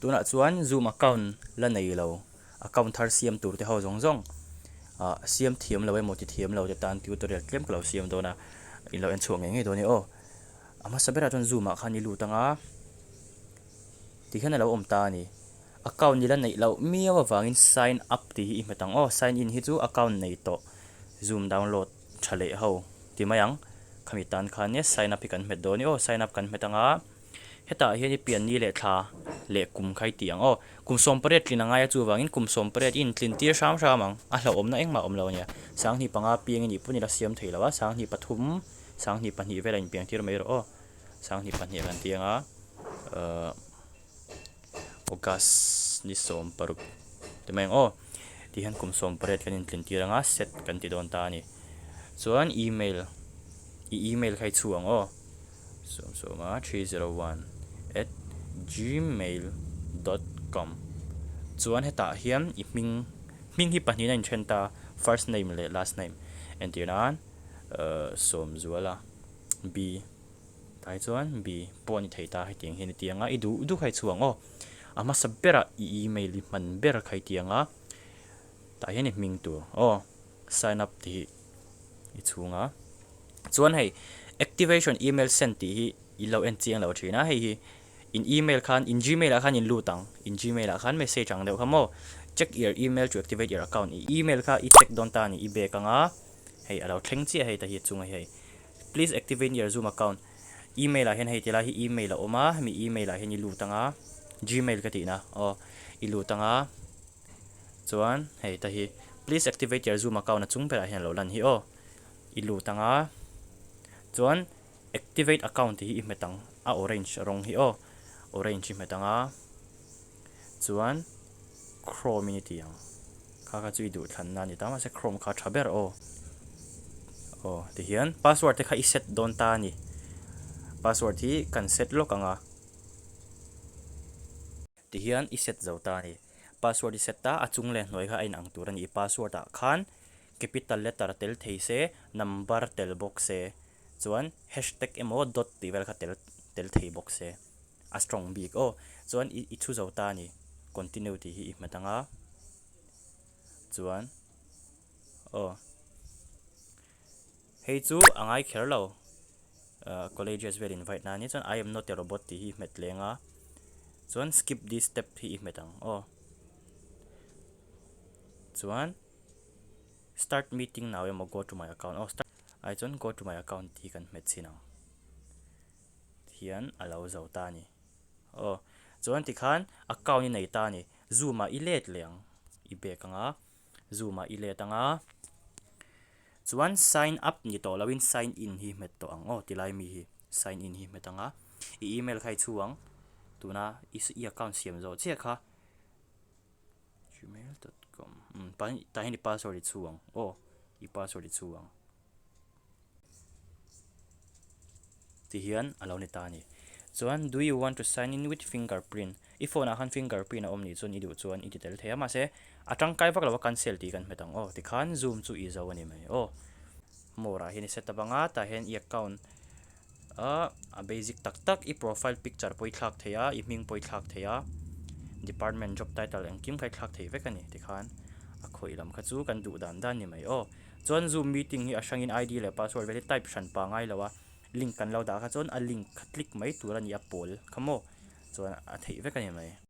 Tunah chuan Zoom account la nei lo, account thar siam tur te ho zawng zawng ah siam thiam lo emaw ti thiam lo te tan tutorial tlem ka lo siam dawn a, in lo en chhuak ngei ngei dawn e aw. A hmasa berah chuan Zoom ah khan i lut ang a, tikhian a lo awm ta a ni. Account i la neih loh miau avangin sign up tih hi i hmet ang aw, sign in hi chu account nei tawh Zoom download tha leh ho ti mai ang. Khami tan khan nia sign up hi kan hmet dawn e aw, sign up kan hmet ang a. Hetah hian i pian ni leh thla leh kum kha i ti ang aw. Kum 18 tlin a ngai a chuvangin kum 18 i intlin tir hram hram ang. A hlauhawmna engmah a awm lo a nia. 5 piang i nih pawn i la siam thei lo a, 3, 2 velah inpiang tir mai rawh aw. 2 kan ti ang a, ahh August ni 16 ti mai ang aw. Tihian kum 18 kan intlin tir ang a, set kan ti dawn ta a ni. Chuan email, i email kha i chhu ang aw. Sawmsawma 301 at gmail dot com chuan hetah hian i hming hming hi pahnihin a inthen ta first name leh last name entir nan ahh Sawmzuala B tah hi chuan B pawh a ni thei ta hetiang hian i ti ang a i duh duh kha i chhuang aw a hmasa berah i email i hman ber kha i ti ang a tah hian i hming tur aw sign up tih hi i chhung a chuan hei activation email send tih hi in lo en chiang lo thin a hei hi in email khan in gmail ah khan in lut ang in gmail ah khan message ang deuh kha maw check your email to activate your account i email kha i check dawn ta a ni i bag ang a hei a lo thleng chiah hei ta hi a chunga hi hei please activate your zoom account email ah hian hei ti lai hi email a awm a hemi email ah hian i lut ang a gmail ka tihna aw i lut ang a. Chuan hei ta hi please activate your zoom account a chung berah hian a lo lan hi aw. I lut ang a. Chuan activate account tih hi i hmet ang a orange rawng hi aw. Orange i hmet ang a. Chuan chrome in i ti ang. Kha kha chu i duh thlanna a ni ta mahse chrome kha a tha ber aw. Aw tihian password te kha i set dawn ta a ni. Password hi kan set lawk ang a. Tihian i set zo ta a ni. Password i set ta, a chung leh hnuai kha a inang tur a ni. I password ah khan capital letter tel thei se, number tel bawk se, chuan hashtag emaw dot tih vel kha tel tel thei bawk se. A strong bik aw. Chuan i i chhu zo ta a ni. Continue tih hi i hmet ang a. Chuan aw hei chu a ngai kher lo. Ahh colleges vel invite na a ni chuan I am not a robot tih hi i hmet leng a chuan skip this step hi i hmet ang aw chuan start meeting now emaw go to my account aw start ai chuan go to my account tih hi kan hmet chhin ang hian a lo zo ta a ni aw chuan tikhan account i nei ta a ni zoom ah i let leh ang i bag ang a zoom ah i let ang a. Chuan sign up ni tawh loin sign in hi hmet tawh ang aw tilai mi hi sign in hi hmet ang a, i email kha i chhu ang tuna i account siam zawh chiah kha gmail dot com umm tah hian i password i chhu ang aw i password i chhu ang tihian a lo ni ta a ni. Chuan do you want to sign in with fingerprint I phone ah khan finger print a awm nih chuan i duh chuan i ti tel thei a mahse a tangkai vak lo a cancel tih kan hmet ang aw tikhan zoom chu i zo a ni mai aw. More ah hian i set up ang a tah hian i account ah a basic tak tak i profile picture pawh i thlak thei a i hming pawh i thlak thei a department job title engkim kha i thlak thei vek a ni tikhan a khawih lam kha chu kan duh dan dan a ni mai aw. Chuan zoom meeting hi a hrangin ID leh password vel hi type hran pa ngai lo a link kan lo dah kha chuan a link kha click mai tur a ni a pawl kha maw. Chuan a theih vek a ni mai.